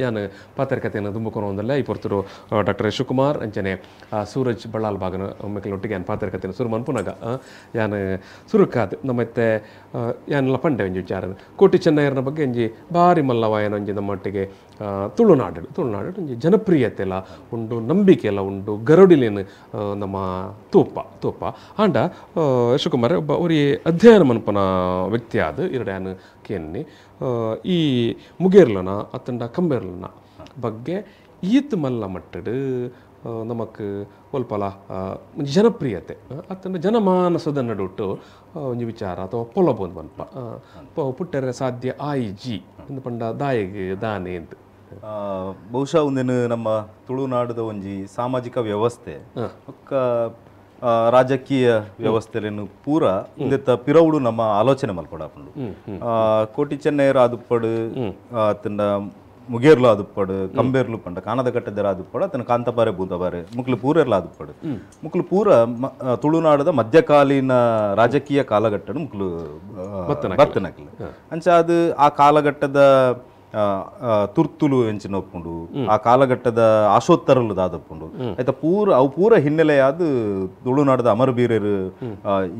ಯಾನ್ ಪಾತ್ರಕತೆಯನ್ನು ದುಂಬುಕೊನೊಂದಲ್ಲ ಈ ಪೊರ್ತುಡು ಡಾಕ್ಟರ್ ಶಿವಕುಮಾರ್ ಅಂಚನೆ ಸೂರಜ್ ಬಳ್ಳಾಲ್ ಬಾಗನ ಒಮ್ಮೆಕಲೊಟ್ಟಿಗೆ ಯಾನ್ ಪಾತ್ರಕತೆಯನ್ನು ಸುರು ಮನ್ಪುನಗ ಯಾನ್ ಸುರುಕಾದ್ ನಮ್ಮತ್ತೆ ಯಾನೆಲ್ಲ ಪಂಡೆ ಒಂಜಿ ವಿಚಾರ ಕೋಟಿ ಚೆನ್ನಯ್ಯನ ಬಗ್ಗೆ ಒಂಜಿ ಬಾರಿ ಮಲ್ಲವಾಯನ ಒಂಜಿ ನಮ್ಮೊಟ್ಟಿಗೆ ತುಳುನಾಡು ತುಳುನಾಡು ಒಂಜಿ ಜನಪ್ರಿಯತೆ ಎಲ್ಲ ಉಂಡು, ನಂಬಿಕೆ ಎಲ್ಲ ಉಂಡು, ಗರುಡಿಲೇನು ನಮ್ಮ ತೂಪ ತೂಪ ಆಂಡ ಶಿವಕುಮಾರ್ ಒಬ್ಬ ಒರಿ ಅಧ್ಯಯನ ಮನ್ಪನ ವ್ಯಕ್ತಿ ಆದ ಇರಡೆ ಯಾನ್ ಕೇನ್ನಿ ಈ ಮುಗೇರ್ಲನ ಅತ್ತಂಡ ಕಂಬೇರ್ಲನ ಬಗ್ಗೆ ಈತ್ ಮಲ್ಲ ಮಟ್ಟಡು ನಮಕ್ ಒಲ್ಪಲ ಜನಪ್ರಿಯತೆ ಅತ್ತಂಡ ಜನಮಾನಸದ ನಡುಟ್ಟು ಒಂಜಿ ವಿಚಾರ ಅಥವಾ ಪೊಲಬು ಒಂದು ಪನ್ಪ ಪುಟ್ಟರೆ ಸಾಧ್ಯ ಆಯಿಜಿ ಒಂದು ಪಂಡ ದಾಯಿಗ್ ದಾನೆ ಅಂತ ಬಹುಶಃ ಒಂದೇನು ನಮ್ಮ ತುಳುನಾಡದ ಒಂಜಿ ಸಾಮಾಜಿಕ ವ್ಯವಸ್ಥೆ ಒಕ್ಕ ರಾಜಕೀಯ ವ್ಯವಸ್ಥೆಯನ್ನು ಪೂರ ಇಂದೆತ್ತ ಪಿರವುಡು ನಮ್ಮ ಆಲೋಚನೆ ಮಲ್ಪಡಾಪುಂಡು. ಕೋಟಿ ಚೆನ್ನಯ್ಯರ ಆದುಪ್ಪಡು ಅತ್ತಂಡ ಮುಗೇರ್ಲು ಆದುಪ್ಪಡು ಕಂಬೇರ್ಲು ಪಂಡ ಕಾನದ ಕಟ್ಟದರ ಆದುಪ್ಪಡು ಅತನ ಕಾಂತಪಾರೆ ಬೂತಬಾರೆ ಮುಕ್ಲು ಪೂರೆರ್ಲ ಆದುಪ್ಪಡು ಮುಕ್ಲು ಪೂರ ತುಳುನಾಡದ ಮಧ್ಯಕಾಲೀನ ರಾಜಕೀಯ ಕಾಲಘಟ್ಟನು ಮುಕ್ಲು ಬತ್ತನಕ್ಲು ಅಂಚ ಅದು ಆ ಕಾಲಘಟ್ಟದ ತುರ್ತುಲು ಎಂಚಿನ ಒಪ್ಪುಂಡು ಆ ಕಾಲಘಟ್ಟದ ಆಶೋತ್ತರಲು ದಾದಪ್ಪುಂಡು ಆಯ್ತಾ ಪೂರ ಅವು ಪೂರ ಹಿನ್ನೆಲೆಯಾದ ತುಳುನಾಡದ ಅಮರಬೀರರು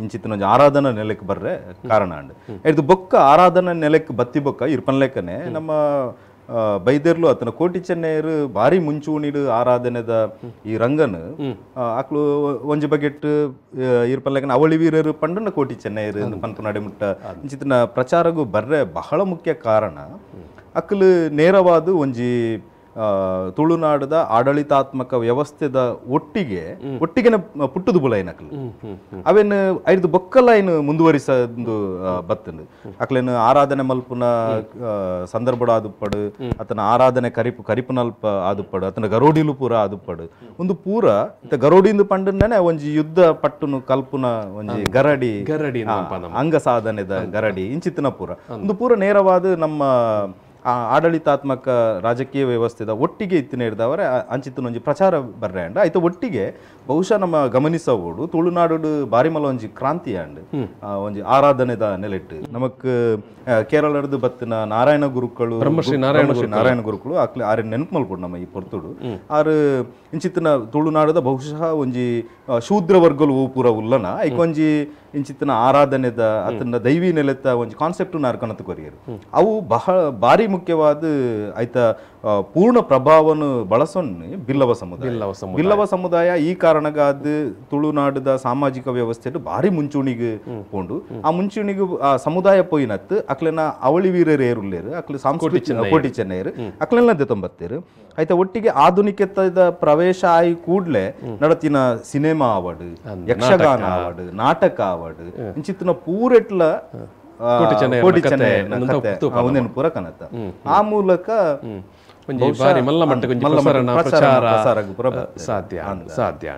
ಇಂಚಿತ್ತಿನ ಆರಾಧನಾ ನೆಲೆಕ್ಕೆ ಬರ್ರೆ ಕಾರಣ ಅಂಡ್ ಇದು ಬೊಕ್ಕ ಆರಾಧನಾ ನೆಲೆಕ್ಕೆ ಬತ್ತಿ ಬೊಕ್ಕ ಇರ್ಪನ್ಲೆಕ್ಕನೆ ನಮ್ಮ ಬೈದೆರ್ಲು ಆತನ ಕೋಟಿ ಚೆನ್ನಯ್ಯರು ಭಾರಿ ಮುಂಚೂಣಿಡು ಆರಾಧನೆದ ಈ ರಂಗನು ಆಕ್ಲು ಒಂಜಿ ಬಗೆಟ್ ಇರ್ಪನ್ಲೆಕ್ಕನೆ ಅವಳಿ ವೀರರು ಪಂಡನ ಕೋಟಿ ಚೆನ್ನಯ್ಯರು ಪನ್ಪುನಾಡೆ ಮುಟ್ಟ ಇಂಚಿತ್ತಿನ ಪ್ರಚಾರಗೂ ಬರ್ರೆ ಬಹಳ ಮುಖ್ಯ ಕಾರಣ ಅಕ್ಕಲು ನೇರವಾದ ಒಂಜಿ ತುಳುನಾಡದ ಆಡಳಿತಾತ್ಮಕ ವ್ಯವಸ್ಥೆದ ಒಟ್ಟಿಗೆ ಒಟ್ಟಿಗೆನ ಪುಟ್ಟುದು ಬುಲೈನ್ ಅಕ್ಲು ಅವೇನು ಐದು ಬೊಕ್ಕಲ ಏನು ಮುಂದುವರಿಸಂದು ಬತ್ತಂದು ಅಕ್ಲೇನು ಆರಾಧನೆ ಮಲ್ಪುನ ಸಂದರ್ಭಡ ಆದುಪ್ಪಡು ಆತನ ಆರಾಧನೆ ಕರಿಪು ಕರಿಪುನಲ್ಪ ಆದುಪ್ಪಡು ಆತನ ಗರೋಡಿಲು ಪೂರ ಆದುಪ್ಪಡು ಒಂದು ಪೂರ ಇತ್ತ ಗರೋಡಿಂದು ಪಂಡನೆ ಒಂಜಿ ಯುದ್ಧ ಪಟ್ಟುನು ಕಲ್ಪುನ ಒಂಜಿ ಗರಡಿ ಗರಡಿ ಅಂಗ ಸಾಧನೆದ ಗರಡಿ ಇಂಚಿತ್ತಿನ ಪೂರ ಒಂದು ಪೂರ ನೇರವಾದ ನಮ್ಮ ಆಡಳಿತಾತ್ಮಕ ರಾಜಕೀಯ ವ್ಯವಸ್ಥೆದ ಒಟ್ಟಿಗೆ ಇತ್ತಿನ ಹಿಡ್ದವರೆ ಅಂಚಿತ್ತಿನ ಒಂಜಿ ಪ್ರಚಾರ ಬರ್ರೆ ಅಂಡ್ ಆಯ್ತು ಒಟ್ಟಿಗೆ ಬಹುಶಃ ನಮ್ಮ ಗಮನಿಸಬಹುದು ತುಳುನಾಡು ಬಾರಿಮಲ ಒಂಜಿ ಕ್ರಾಂತಿ ಅಂಡ್ ಒಂಜಿ ಆರಾಧನೆದ ನೆಲೆಟ್ಟು ನಮಕ್ ಕೇರಳದ ಬತ್ತಿನ ನಾರಾಯಣ ಗುರುಗಳು ಬ್ರಹ್ಮಶ್ರೀ ನಾರಾಯಣ ಗುರುಗಳು ಅಕ್ಲೆ ಆರು ನೆನಪು ಮಲ್ಪಡು ನಮ್ಮ ಈ ಪೊರ್ತುಡು ಆರು ಇಂಚಿತ್ತಿನ ತುಳುನಾಡದ ಬಹುಶಃ ಒಂಜಿ ಶೂದ್ರ ವರ್ಗಲು ಪೂರ ಉಲ್ಲನ ಐಕೊಂಜಿ ಇಂಚಿತ್ತಿನ ಆರಾಧನೆದ ಅತನ ದೈವಿ ನೆಲೆತ ಒಂಜಿ ಕಾನ್ಸೆಪ್ಟ್ ನಾರ್ಕನತ ಕೊರಿಯರು ಅವು ಬಹಳ ಭಾರಿ ಮುಖ್ಯವಾದ ಆಯ್ತ ಪೂರ್ಣ ಪ್ರಭಾವವನ್ನು ಬಳಸೊನ್ನಿ ಬಿಲ್ಲವ ಸಮುದಾಯ ಬಿಲ್ಲವ ಸಮುದಾಯ ಈ ಕಾರಣಗಾದ ತುಳುನಾಡದ ಸಾಮಾಜಿಕ ವ್ಯವಸ್ಥೆ ಭಾರಿ ಮುಂಚೂಣಿಗೆ ಪೋಂಡು ಆ ಮುಂಚೂಣಿಗೆ ಆ ಸಮುದಾಯ ಪೋಯಿನತ್ತು ಅಕ್ಲೆನ ಅವಳಿ ವೀರರು ಏರುಲ್ಲೇರು ಅಕ್ಲೆ ಸಾಂಸ್ಕೃತಿಕ ಕೋಟಿ ಚೆನ್ನಯ್ಯರು ಅಕ್ಲೆಲ್ಲ ತೊಂಬತ್ತೇರು ಆಯ್ತಾ ಒಟ್ಟಿಗೆ ಆಧುನಿಕತೆದ ಪ್ರವೇಶ ಆಯಿ ಕೂಡ್ಲೆ ನಡತಿನ ಸಿನಿಮಾ ಆವಡು ಯಕ್ಷಗಾನ ಆವಡು ನಾಟಕ ಆವಡು ಇಂಚಿತ್ತಿನ ಪೂರೆಟ್ಲ ಕೋಟಿ ಚೆನ್ನಯ್ಯನ ಕತೆ ಪೂರ ಕನತ ಆ ಮೂಲಕ ಸಾಧ್ಯ ಸಾಧ್ಯ.